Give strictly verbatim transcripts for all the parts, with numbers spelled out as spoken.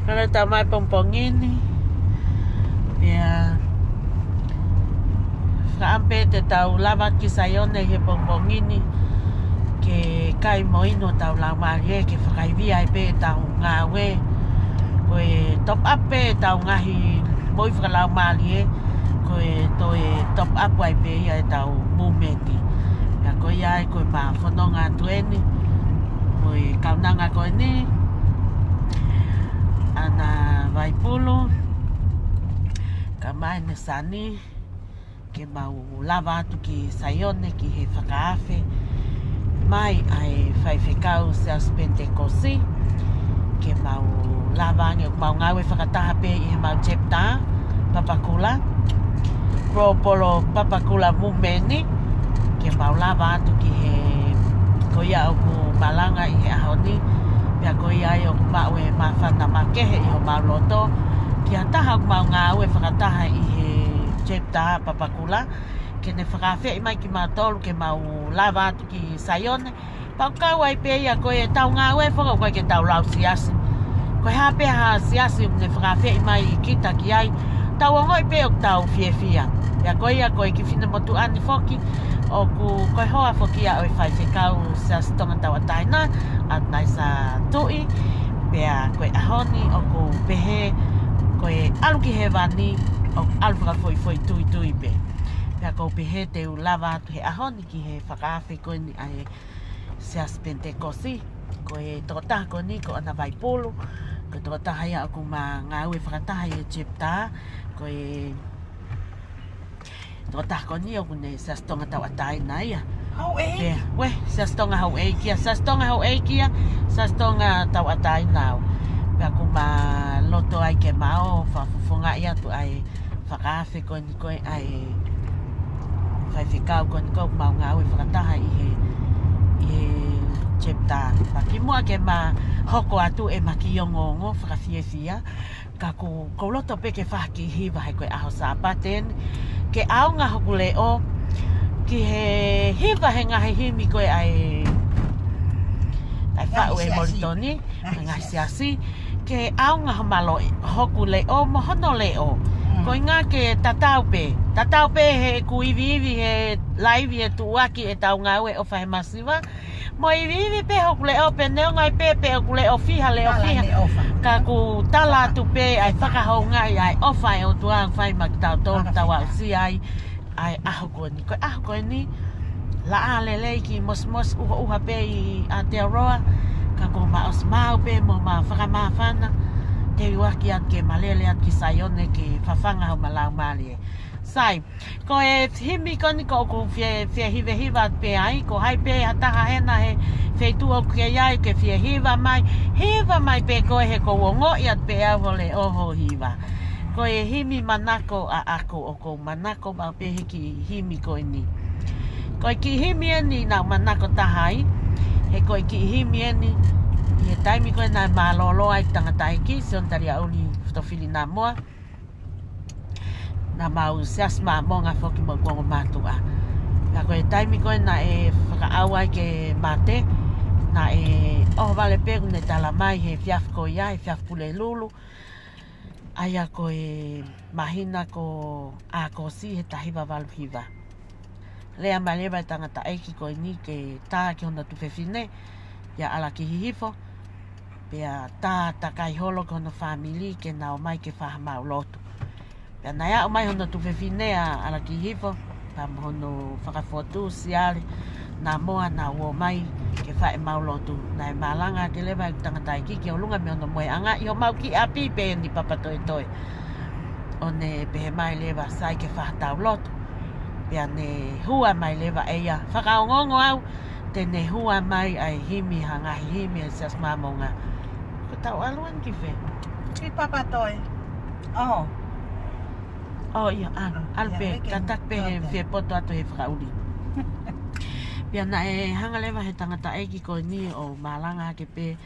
Mālō e tau mai pongipongi ni. Pea fakaʻamu pē te tau lava ki Saione he pongipongi ni ke kai mo inu hotau laumālie, ke fakaivia ai pē ʻetau ngāue. Ko e top up pē ʻetau ngaahi moʻui fakalaumālie, ko e toe top up ai pē ia ʻetau movement. Pea ko ia ai ko e fononga atu eni mo e kaunanga ko eni, ʻAna Vaipulu, kae ʻumaʻā ʻEne sani, ke mau lava atu ki Saione ki he fakaafe mai ʻa e faifekau Siasi Penitekosi, ke mau lava ange ʻo mau ngāue fakataha pē ʻi he mau chapter Papakura, Global Papakura Movement, ke mau lava atu ki he, ko ia ʻoku malanga ʻi he ʻaho ni, pea ko ia ai ʻoku maʻu e māfana makehe ʻi homau loto, ki ha taha ʻoku mau ngāue fakataha ʻi he chapter Papakura, ke ne fakaafeʻi mai kimautolu ke mau lava atu ki Saione. Pea ʻoku kau ai pē ia ko ʻetau ngāue foki ʻoku ʻikai ke tau lau siasi. Ko e hā pē ha siasi ʻoku ne fakaafeʻi mai kita ki ai, tau ongoʻi pē ʻoku tau fiefia. Pea ko ia ko e kiʻi finemotuʻa ni foki, ʻoku ko e hoa foki ia ʻo e faifekau Siasi Tonga Tauʻatāina, ʻAtunaisa Tuʻi. Pea ko e ʻaho ni ʻoku pehē ko e ʻalu ki hēvani, ʻoku ʻalu fakafoʻituitui pē. Pea ʻoku pehē te u lava atu he ʻaho ni ki he fakaafe ko eni ʻa e Siasi Penitekosi. Ko e tokotaha ko eni ko ʻAna Vaipulu, ko e tokotaha ia ʻoku ma ngāue fakataha ʻi he chapter, ko e tokotaha ko eni ʻoku ne Siasi Tonga Tauʻatāina ia. Houʻeiki. Pea, ʻuē, Siasi Tonga Houʻeiki ia, Siasi Tonga Houʻeiki ia, Siasi Tonga Tauʻatāina au. Pea ʻoku ma loto ai ke ma ō fakafofongaʻi atu ʻa e fakaafe ko eni ko e ʻa e faifekau ko eni ko ʻoku mau ngāue fakataha ʻi he, ʻi he chapter. Pea kimuʻa ke ma hoko atu ʻema kiʻi ongoongo fakafiefia, ka ʻoku, ʻoku ou loto pē ke fai ha kiʻi hiva he ko e ʻaho Sāpate eni, ke ʻaonga hoku leʻo ki he hiva he ngaahi himi ko e ʻa e, ʻa e faʻu ʻe Molitoni, ngaahi siasi, ke ʻaonga ho mālō, hoku leʻo mo hono leʻo. Mm. Ko e ʻuhinga ke tatau pē, tatau pē heʻeku iviivi he laivi he tuʻuaki ʻetau ngāue ʻofa he masiva, mo iviivi pē hoku leʻo pē neongo ai pē pe ʻoku leʻo fiha, leʻo fiha. Ka ʻoku tala atu pē ʻa e fakahoungaʻi ʻa e ʻofa ʻa e ʻOtua ʻoku fai maʻa kitautolu, tau aʻusia ai ʻa e ʻaho ko eni. Ko e ʻaho ko eni, laʻā lelei, kiʻi mosimosi ʻuhoʻuha pē ʻi Aotearoa, ka ʻoku ma ʻosi maau pē mo ma fakamāfana, teuaki atu ke ma lele atu ki Saione ke fafanga homa laumālie. Sai, ko e himi ko eni ʻoku ou fie, fie hivehiva atu pē ai, ko hai pē ha taha hena he feituʻu ʻoku ke ʻi ai ke fie hiva mai, hiva mai pē koe he ʻoku ou ongoʻi atu pē au ho leʻo hoʻo hiva. Ko e himi Manako ʻAʻaku, ʻoku ou manako maʻu pē he kiʻi himi ko eni. Ko e kiʻi himi eni naʻa ku manako taha ai, he ko e kiʻi himi eni ʻi he taimi ko ē naʻe mālōlō ai Tangataʻeiki Sione Taliaʻuli Fotofili Namoa, naʻa mau Siasi Māmonga foki mo ʻeku ongo mātuʻa. Ka ko e taimi ko ē naʻe fakaʻau ai ke mate, naʻe ʻohovale pē ʻoku ne tala mai he efiafi ko ia, he efiafi Pulelulu, ʻa ia ko e māhina ko ʻAokosi he taha hiva valu hiva. Lea mai leva e tangataʻeiki ko eni ke tā ki hono tuofefine, ʻia ʻAlakihihifo, pea tā takai holo ki hono fāmili ke na ō mai ke fai ha mau lotu. Pea naʻe aʻu mai hono tuofefine ʻa ʻAlakihihifo, pea mo hono fakafotu Siale Namoa, nau ō mai ke fai e mau lotu. Naʻe malanga hake leva e tangataʻeiki ki ʻolunga mei hono mohenga ʻi homau kiʻi ʻapi pē eni Papatoetoe, ʻo ne pehē mai leva, sai, ke fai haʻatau lotu. Pea ne hua mai leva ʻe ia, fakaongoongo au te ne hua mai ʻa e himi, ha ngaahi himi ʻa e Siasi Māmonga. Ko ʻetau ʻalu eni ki fē? Ki Papatoetoe. ʻŌ. ʻŌ, ʻio, ʻalu, ʻalu pē, kātaki pē he fie poto atu he fakaʻuli. Pea naʻe hanga leva he tangataʻeiki ko eni ʻo malanga hake pē,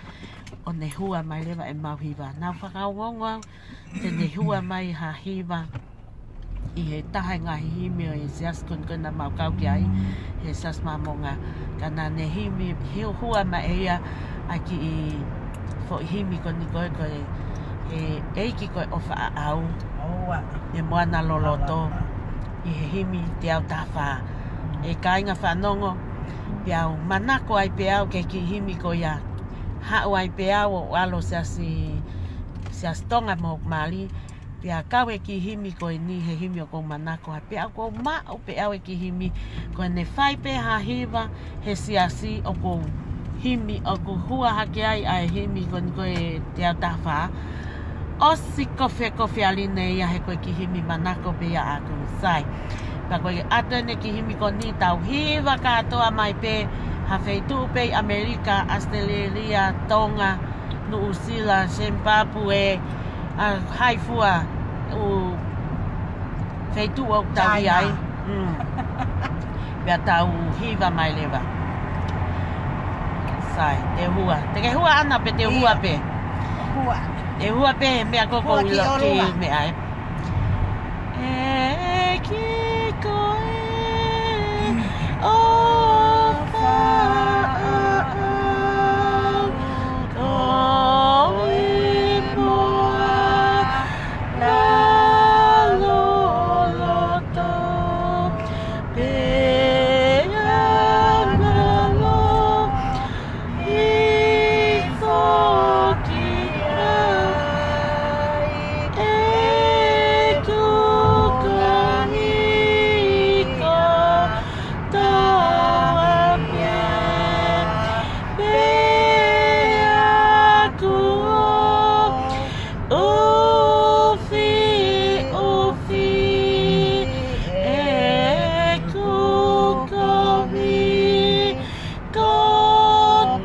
ʻo ne hua mai leva e mau hiva. Naʻa ku fakaongoongo au te ne hua mai ha hiva ʻi he taha e ngaahi himi ʻo e siasi ko eni ko ē naʻa mau kau ki ai, he Siasi Māmonga. Ka naʻa ne himi, hua mai ʻe ia ʻa e kiʻi foʻi himi ko eni ko ē, ko e ʻEiki ko e ʻofa ʻaʻau, ʻe moana loloto, ʻi he himi teau taha fā. ʻE kāinga fanongo, pea u manako ai pē au ki he kiʻi himi ko ia. Haʻu ai pē au ʻo ʻalu ʻo siasi, siasi Tonga mo mali, pea kau e kiʻi himi ko eni he himi ʻoku ou manako ai, pea ʻoku ou maʻu pē au e kiʻi himi ko eni, fai pē ha hiva he siasi ʻoku ou himi, ʻoku hua hake ai ʻa e himi ko eni ko e teau taha fā. ʻOsi kofekofe ʻa Line ia he ko e kiʻi himi manako pē ia ʻaʻaku, sai. Pea ko e ʻatu eni kiʻi himi ko eni, tau hiva kātoa mai pē ha feituʻu pē ʻi ʻAmelika, ʻAositelēlia, Tonga, Nuʻusila, Zimbabwe, ʻa hai fua ʻū feituʻu ʻoku tau ʻi ai. Pea tau hiva mai leva. Sai, te hua. Te ke hua ʻana pe te hua pē? Te hua pē he meʻa ko ʻoku ou ʻilo ki he meʻa ē. ʻEiki ko e ʻofa ʻaʻau, ko e moana loloto, pea ngalo hifo ki ai ʻeku kahi kotoa pē, pea ʻoku ou ʻufiʻufi ʻeku kovi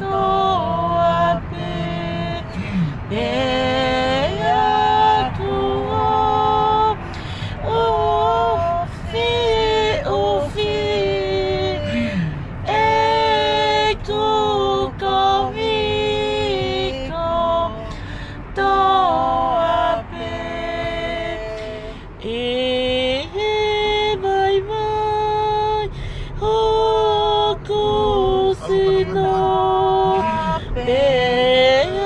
kotoa pē, pea ʻoku ou ʻufiʻufi ʻeku kovi kotoa pē. ʻI he maimai hoku sino, pea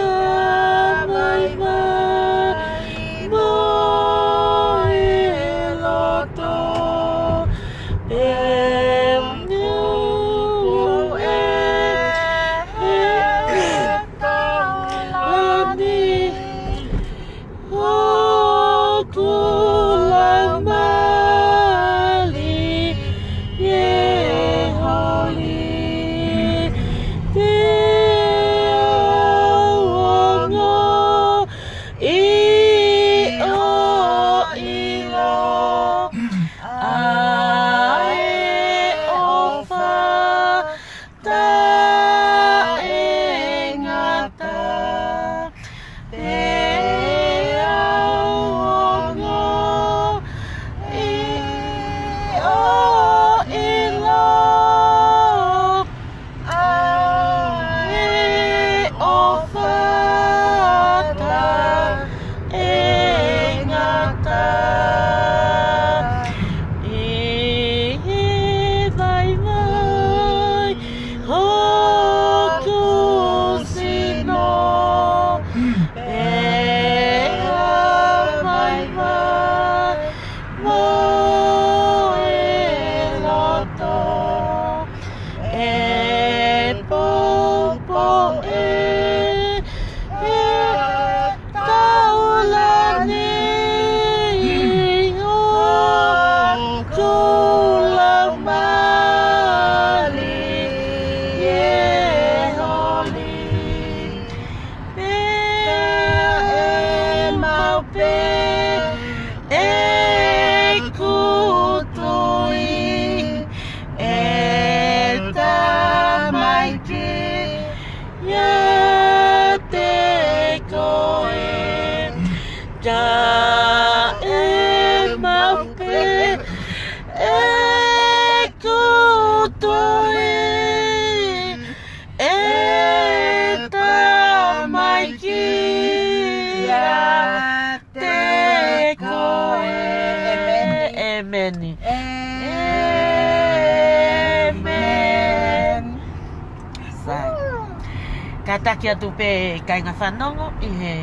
Taki atu pē ʻi kāinga fanongo ʻi he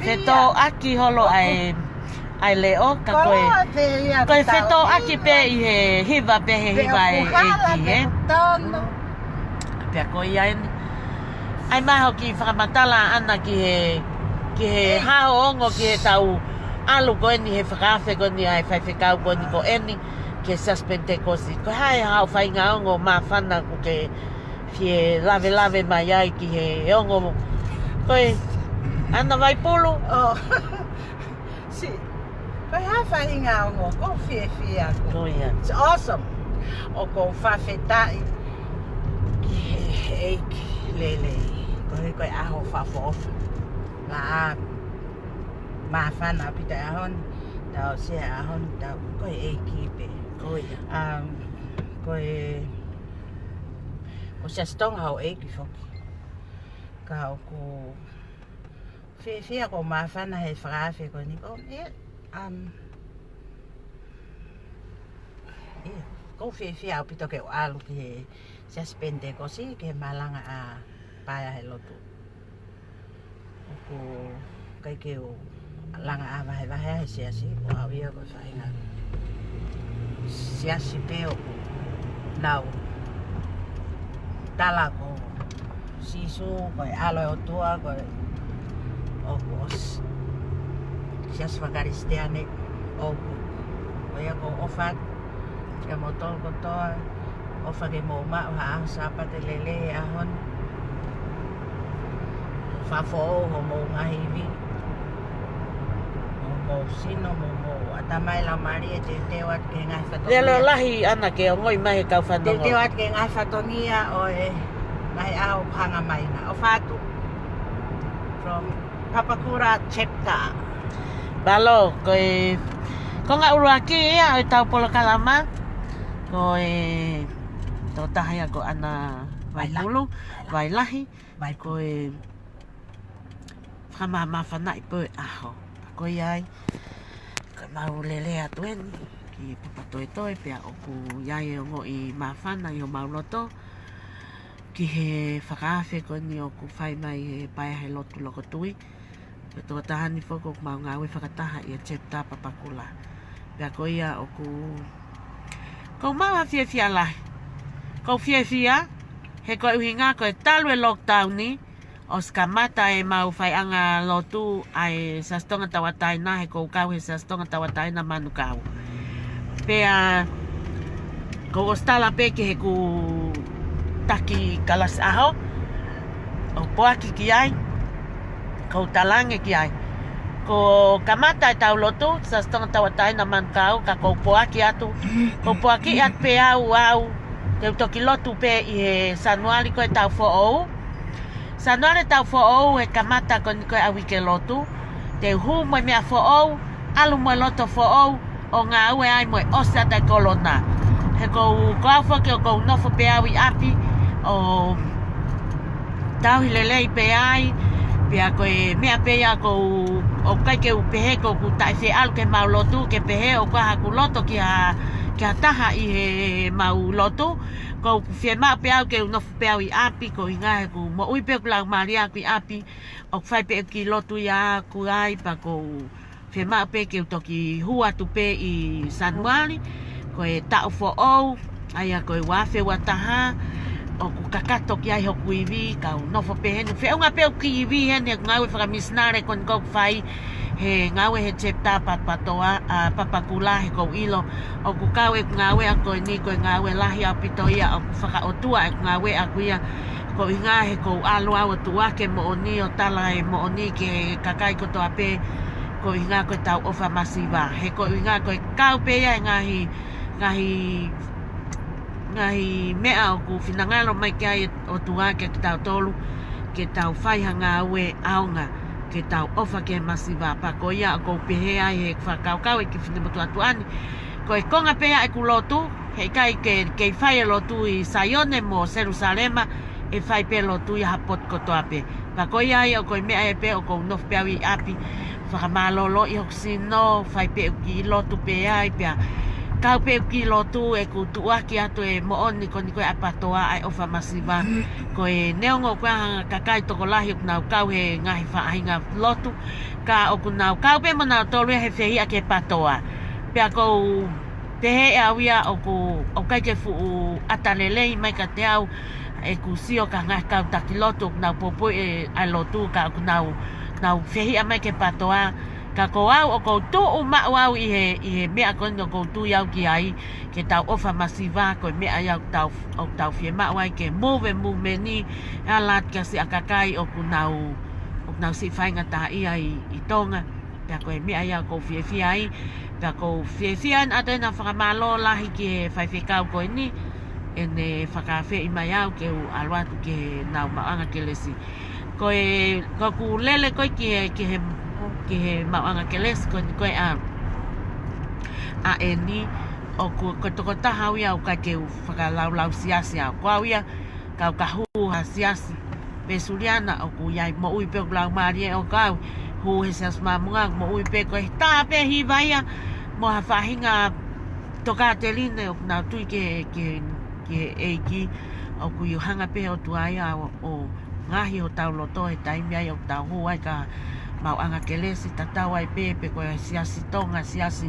fetōʻaki holo ʻa e, ʻa e leʻo, ka ko e, ko e fetōʻaki pē ʻi he hiva pē he hiva ʻe ʻEiki, ē? Pea ko ia eni. ʻAi mai hoʻo kiʻi fakamatala ʻaʻana ki he, ki he hao ongo ki he tau ʻalu ko eni he fakaafe ko eni ʻa e faifekau ko eni ko eni ki he Siasi Penitekosi. Ko e hā e hao faʻahinga ongo māfana ʻoku ke fie lavelave mai ai ki he ongo ko e ʻAna Vaipulu? ʻO, si. Ko e hā e faʻahinga ongo ʻoku ou fiefia ʻaku? Ko ia. It's awesome. ʻOku ou fakafetaʻi ki he ʻEiki lelei. Ko e, ko e ʻaho fakaʻofoʻofa. Laʻā māfana ʻaupito ʻaho ni. Tau sio he ʻaho ni, tau, ko e ʻEiki pē. Ko ia. Um, ko e, ko Siasi Tonga houʻeiki foki. Ka ʻoku fiefia ʻoku ou māfana he fakaafe ko eni ko, ʻio, um, ʻio, ʻoku ou fiefia ʻaupito ke u ʻalu ki he Siasi Penitekosi, ki he malanga ʻa e paea he lotu. ʻOku ʻikai ke u langa ʻa e vahevahe he siasi, ko au ia ko e faʻahinga siasi pē ʻoku nau tala ko Sīsū, ko e ʻAlo ʻo e ʻOtua, ko e, ʻoku ʻosi. Siasi faka-Kalisitiane ʻoku. Ko ia ʻoku ou ʻofa atu kia moutolu kotoa, ʻofa ke mou maʻu ha ʻaho Sāpate lelei he ʻaho ni. Fakafoʻou homou ngaahi ivi, homou sino, mo homou ʻatamai, laumālie, teuteu atu ki he ngaahi fatongia. Lelo lahi ʻAna ke ongoʻi mai he kau fanongo. Teuteu atu ki he ngaahi fatongia ʻo e ngaahi ʻaho ʻoku hanga mai na. ʻOfa atu from Papakura Chapter. Mālō, ko e konga ʻuluaki ia ʻo e tau polokalama, ko e tokotaha ia ko ʻAna Vaipulu, Vailahi. Ko e fakamāmāfanaʻi pē ʻaho. Ko ia ai, ko e mau lele atu eni ki Papatoetoe, pea ʻoku ʻi ai e ongoʻi māfana ʻi homau loto ki he fakaafe ko eni ʻoku fai mai he paea he lotu Lokotui. Ko e tokotaha ni foki ʻoku mau ngāue fakataha ʻi he Chapter Papakura. Pea ko ia ʻoku, ʻoku ou maʻu ha fiefia lahi. ʻOku ou fiefia, he ko e ʻuhinga ko e talu e lockdown ni, ʻosi kamata ʻemau faiʻanga lotu ʻa e Siasi Tonga Tauʻatāina, he ʻoku ou kau he Siasi Tonga Tauʻatāina Manukau. Pea ʻoku ou ʻosi tala pē ki heʻeku taki kalasi ʻaho, ʻo poaki ki ai, ʻoku ou talaange ki ai. Kuo kamata ʻetau lotu, Siasi Tonga Tauʻatāina Manukau, ka ʻoku ou poaki atu, ʻoku ou poaki atu pē au, au, te u toki lotu pē ʻi he Sānuali ko e taʻu foʻou. Sānuali taʻu foʻou he kamata ko eni ko e ʻa e uike lotu. Te u hū mo e meʻa foʻou, ʻalu mo e loto foʻou, ʻo ngāue ai mo e ʻosi atu e kolona. He ʻoku ou, ko au foki ʻoku ou nofo pē au ʻi ʻapi, ʻo tauhi lelei pē ai, pea ko e meʻa pē ia ʻoku ou, ʻoku ʻikai ke u pehē ʻoku ou taʻefeʻalu ke mau lotu, ke pehē ʻoku ʻi ai haʻaku loto ki ha, ki ha taha ʻi heʻemau lotu, ʻoku ou fiemaʻu pē au ke u nofo pē au ʻi ʻapi, ko e ʻuhinga he ʻoku moʻui pē ʻeku laumālie ʻaʻaku ʻi ʻapi, ʻoku fai pē ʻeku kiʻi lotu ia ʻaʻaku ai, pea ʻoku ou fiemaʻu pē ke u toki hū atu pē ʻi Sānuali, ko e taʻu foʻou, ʻa ia ko e uaafe uataha, ʻoku kakato ki ai hoku ivi, ka u nofo pē heni. Feʻunga pē ʻeku kiʻi ivi heni, ʻeku ngāue fakamisinale ko eni ʻoku ou fai, he ngāue he Chapter Papatoetoe, ʻa, Papakura, he ʻoku ou ʻilo ʻoku kau ʻeku ngāue ʻaʻaku ko eni, ko e ngāue lahi ʻaupito ia, ʻoku fakaʻotua ʻeku ngāue ʻaʻaku ia, ko e ʻuhinga he ʻoku ou ʻalu au ʻo tuʻuaki e moʻoni, ʻo tala e moʻoni ki he kakai kotoa pē, ko e ʻuhinga ko e tau ʻofa masiva. He ko e ʻuhinga ko e kau pē ia e ngaahi, ngaahi, ngaahi meʻa ʻoku finangalo mai ki ai e ʻOtua kia kitautolu, ke tau fai ha ngāue ʻaonga, ke tau ʻofa ki he masiva. Pea ko ia ʻoku ou pehē ai he fakakaukau ʻeku kiʻi finemotuʻa tuʻa ni, ko e konga pē ia ʻeku lotu, heʻikai ke, kei fai e lotu ʻi Saione mo Selusalema, ʻe fai pē lotu ia ha potu kotoa pē. Pea ko ia ai ʻoku ou meʻa ai pē ʻoku ou nofo pē au ʻi ʻapi, fakamālōlōʻi hoku sino, fai pē ʻeku kiʻi lotu pē ai, pea kau pē ki lotu ʻeku tuʻuaki atu e moʻoni ko eni ko e ʻa e PTOA ʻa e ʻofa masiva. Ko e neongo ko e hā e kakai tokolahi ʻoku nau kau he ngaahi faʻahinga lotu, ka ʻoku nau kau pē mo nautolu ia he fehiʻa ki he PTOA. Pea ʻoku ou pehē ʻe au ia ʻoku, ʻoku ʻikai ke fuʻu ʻata lelei mai kiate au ʻeku sio ki he ngaahi kau taki lotu ʻoku nau poupouʻi e ʻa e lotu ka ʻoku nau, nau fehiʻa mai ki he PTOA. Ka ko au ʻoku ou tuʻu maʻu au ʻi he, ʻi he meʻa ko eni ʻoku ou tui au ki ai, ke tau ʻofa masiva, ko e meʻa ia ʻoku tau, ʻoku tau fiemaʻu ai ke move movement ni, ʻa e lata ki he siʻa kakai ʻoku nau, ʻoku nau siʻi faingataʻaʻia ʻi, ʻi Tonga. Pea ko e meʻa ia ʻoku ou fiefia ai, pea ʻoku ou fiefia ʻaupito ʻi heʻena fakamālō lahi ki he faifekau ko eni, ʻene fakaafeʻi mai au ke u ʻalu atu ki heʻenau maʻuʻanga kelesi. Ko e, ko ʻeku lele ko ē ki he, ki he, ki he maʻuʻanga kelesi ko eni ko e ʻa, ʻa eni, ʻoku, ko e tokotaha au ia ʻoku ʻikai ke u fakalaulau siasi au. Ko au ia, kau ka hū ha siasi Uēsiliana ʻoku ʻi ai moʻui pē ʻoku laumālie ʻoku kau hū he siasi Māmonga moʻui pē ko e tā pē hiva ia mo ha faʻahinga tokāteline ʻoku nau tui ki he, ki he, ki he ʻEiki. ʻOku ʻi hanga pē ʻOtua ia ʻo, ʻo ngaohi hotau loto he taimi ai ʻoku tau hū ai ki he maʻuʻanga kelesi tatau ai pē, pe ko e siasi Tonga, siasi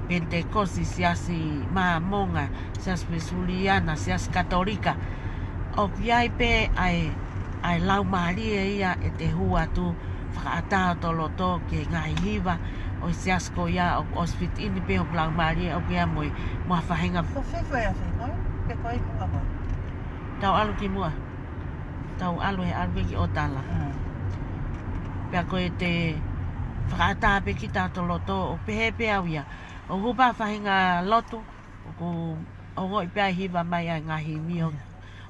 Penitekosi, siasi Māmonga, siasi Uēsiliana, siasi Katolika. ʻOku ʻi ai pē ʻa e, ʻa e laumālie ia ʻete hū atu fakaʻatā hoto loto ki he ngaahi hiva ʻo e siasi ko ia ʻoku ʻosi fiti ʻeni pē hoku laumālie ʻoku ʻi ai mo e, mo ha faʻahinga. Ko fē fē ʻa fē, ko e? Pe ko e muʻa ko e? Tau ʻalu ki muʻa. Tau ʻalu he ʻalu pē ki ʻOtala. Mm. Pea ko ʻete fakaʻatā pē kita hoto loto ʻo pehē pē au ia. ʻO hū pē ha faʻahinga lotu, ʻoku ongoʻi pē ʻa e hiva mai ʻa e ngaahi himi ʻo, mm,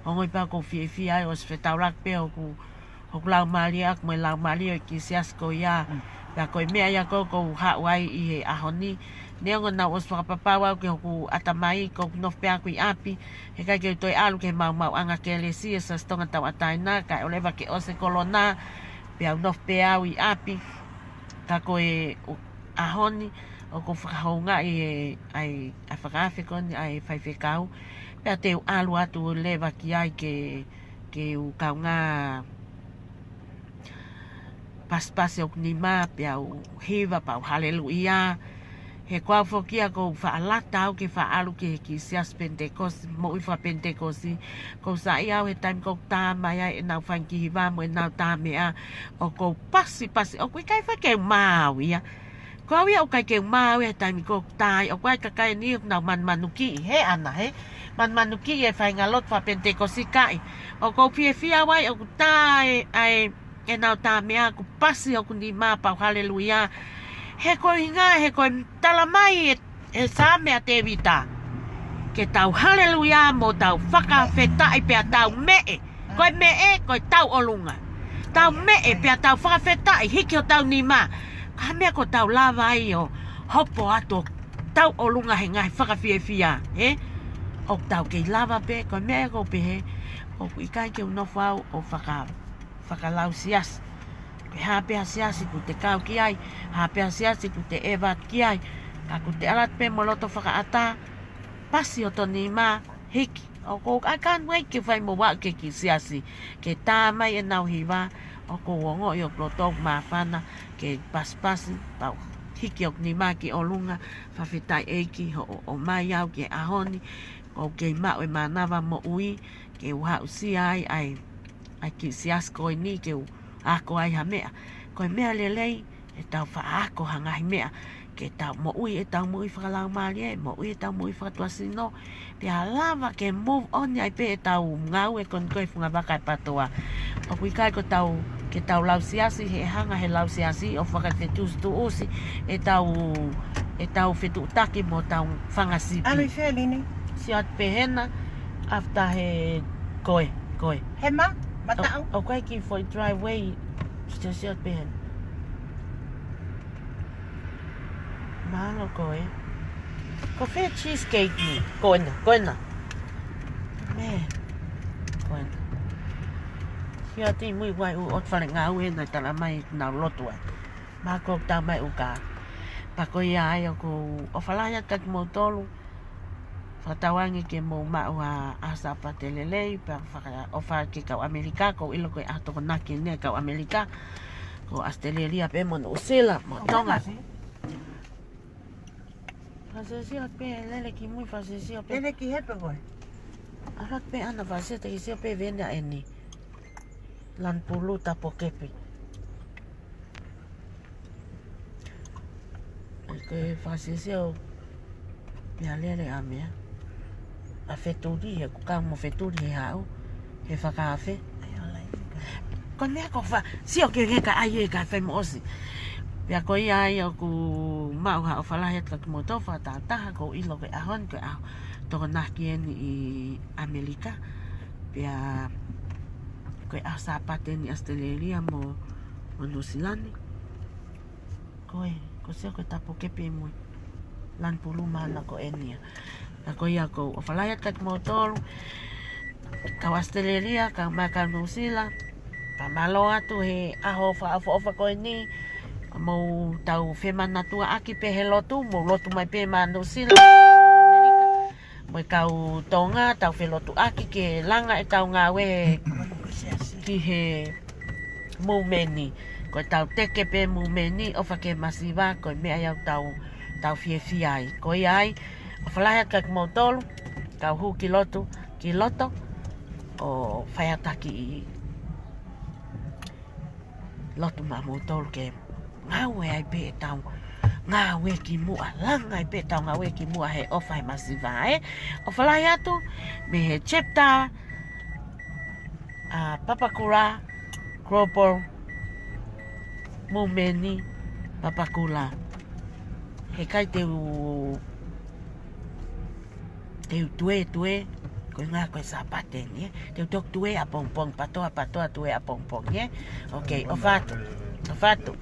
ongoʻi pē ʻoku ou fiefia ai ʻosi fetaulaki pē hoku, hoku laumālie ʻaʻaku mo e laumālie ʻo e kiʻi siasi ko ia. Mm. Pea ko e meʻa ia ʻoku ou haʻu ai ʻi he ʻaho ni. Neongo naʻa ku ʻosi fakapapau au ki hoku ʻatamai ʻoku ou nofo pē ʻaʻaku ʻi ʻapi, heʻikai ke u toe ʻalu ki he maʻumaʻuʻanga kelesi ʻa e Siasi Tonga Tauʻatāina, kae ʻoua leva ke ʻosi e kolona, pea u nofo pē au ʻi ʻapi. Ka ko e ʻaho ni, ʻoku ou fakahoungaʻi e, ʻa e, ʻa e fakaafe ko eni ʻa e faifekau, pea te u ʻalu atu leva ki ai ke, ke u kaungā pasipasi hoku nima, pea u hiva, pea u haleluʻia. He ko au foki ia ʻoku ou faʻa lata au ke faʻa ʻalu ki he kiʻi siasi Penitekosi, moʻui fakapenitekosi. ʻOku ou saiʻia au he taimi ʻoku tā mai ai ʻenau fanga kiʻi hiva mo ʻenau tā meʻa, ʻoku ou pasipasi, ʻoku ʻikai faʻa ke u mā au ia. Ko au ia ʻoku ʻikai ke u mā au ia he taimi ʻoku tā ai, ʻoku ʻi ai e kakai ʻe niʻihi ʻoku nau manumanukiʻi, he ʻana he, manumanukiʻi e faʻahinga lotu fakapenitekosi kae ʻoku ou fiefia au ai ʻoku tā e, ʻa e, ʻenau tā meʻa ʻoku pasi hoku nima pea u haleluʻia. He ko e ʻuhinga, he ko e talamai ʻe, ʻe Saame ʻa Tēvita, ke tau haleluʻia mo tau fakafetaʻi pea tau meʻe. Ko e meʻe, ko e tauʻolunga. Tau meʻe pea tau fakafetaʻi, hiki hotau nima. Ko e hā e meʻa ʻoku tau lava ai ʻo hopo atu ʻo tauʻolunga he ngaahi fakafiefia, he? ʻOku tau kei lava pē, ko e meʻa ia ʻoku ou pehē, ʻoku ʻikai ke u nofo au ʻo faka, fakalau siasi. Ko e hā pē ha siasi ʻoku te kau ki ai, hā pē ha siasi ʻoku te ʻeva ki ai, ka ʻoku te ʻalu atu pē mo e loto fakaʻatā, pasi hoto nima, hiki. ʻOku ou ʻai kanu ai ke fai mo vaʻu ki he kiʻi siasi, ke tā mai ʻenau hiva, ʻoku ou ongoʻi ʻoku loto māfana, ke pasipasi, pea u hiki hoku nima ki ʻolunga, fakafetaʻi ʻEiki hoʻo ʻomai au ki he ʻaho ni, ʻoku ou kei maʻu e mānava moʻui, ke u aʻusia ai, ʻa e, ʻa e kiʻi siasi ko eni, ke u ako ai ha meʻa. Ko e meʻa lelei, ʻetau faʻa ako ha ngaahi meʻa, ke tau moʻui ʻetau moʻui fakalaumālie, moʻui ʻetau moʻui fakatuʻasino, pea lava ke move on ai pē ʻetau ngāue ko eni ko e funga vaka ʻa e PTOA. ʻOku ʻikai ko ʻetau, ke tau lau siasi, he hanga he lau siasi ʻo fakafetuʻutuʻusi ʻetau, ʻetau fetuʻutaki mo ʻetau fanga sipi. ʻAlu ʻi fē, Lini? Sio atu pē hena, after he koe, koe. He mā, mataʻu. ʻO, ʻoku ʻi ai e kiʻi foʻi driveway, sio, sio atu pē hena. Mālō koe. Ko fē cheesecake ni? Ko ena, ko ena. Mē. Ko ena. Sio atu ʻi mui wai ʻu ʻotu fale ngāue ena talamai ʻenau lotu ai. Mā ko tā mai ʻuka. Pea ko ia ai ʻoku ou ʻofa lahi atu kiate kimoutolu. Fakatauange ke mou maʻu ha ʻaho Sāpate lelei, pea faka-, ʻofa ki he kau ʻAmelika, ʻoku ou ʻilo ko e ʻaho Tokonaki eni ʻa e kau ʻAmelika, ko ʻAositelēlia pē mo Nuʻusila, mo Tonga. Fakasio pē, lele ki mui, fakasio pē. Lele ki hē pē koe. ʻAlu pē ʻana, fakasio, te ke sio pē vena eni. Lanu pulu, tapu kepi. Ko e fakasio pē ʻa e lele ʻa meʻa. ʻA Fetuli, he ʻoku kau mo Fetuli he haʻu, he fakaafe. Ko e meʻa ko fa, sio ke ke ka ai e ka fai mo ʻosi. Pea ko ia ai ʻoku ou maʻu ha ʻofa lahi atu kiate kimoutolu fakatahataha, ʻoku ou ʻilo ko e ʻaho ni, ko e ʻaho Tokonaki eni ʻi ʻAmelika. Pea ko e ʻaho Sāpate eni ʻAositelēlia mo, mo Nuʻusila ni. Ko e, ko sio ko e tapu kepi mo e lanu pulu mana ko eni ia. Pea ko ia ʻoku ou ʻofa lahi atu kiate kimoutolu, kau ʻAositelēlia, kau mai kau Nuʻusila. Pea mālō atu he ʻaho fakaʻofoʻofa ko eni. Ka mou tau femanatuʻaki pē he lotu, mou lotu mai pē maʻa Nuʻusila, ʻAmelika, mo e kau Tonga, tau felotuʻaki ke langa ʻetau ngāue ki he mūmeni. Ko ʻetau teke pē mūmeni, ʻofa ki he masiva, ko e meʻa ia ʻoku tau, tau fiefia ai. Ko ia ai, ʻofa lahi atu kiate kimoutolu, kau hū ki lotu, ki loto, ʻo fai atu ha kiʻi lotu maʻamoutolu ke ngāue ai pē ʻetau ngāue ki muʻa, langa ai pē ʻetau ngāue ki muʻa he ʻofa he masiva, ē. ʻOfa lahi atu, mei he chapter ʻa Papakura Global Mūmeni Papakura. He ʻikai te u, te u tuētuē, ko e ʻuhinga ko e Sāpate eni, ē. Te u toki tuē ʻapongipongi, patoa, patoa tuē ʻapongipongi, ē. Ok, ʻofa atu, ʻofa atu.